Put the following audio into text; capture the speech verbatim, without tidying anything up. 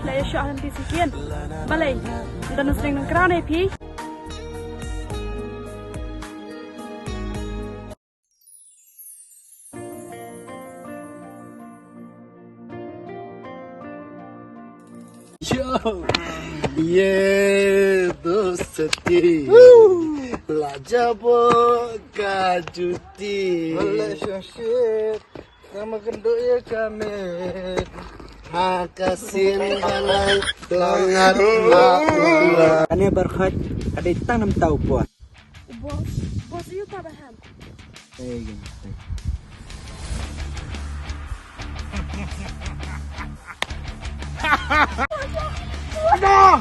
Da ïa shu alam ti sikin. Balei? Don sring nang kra ne phi? Yo. Ye dosti. La jabo ka juti. Relationship. Kama kendo ye kami. Ha ka sien ba nang langat ma u la. Kane barkhat ka dei tang namta u boss. Boss, boss ïa uta ba hem. Hey, hey. Aduh!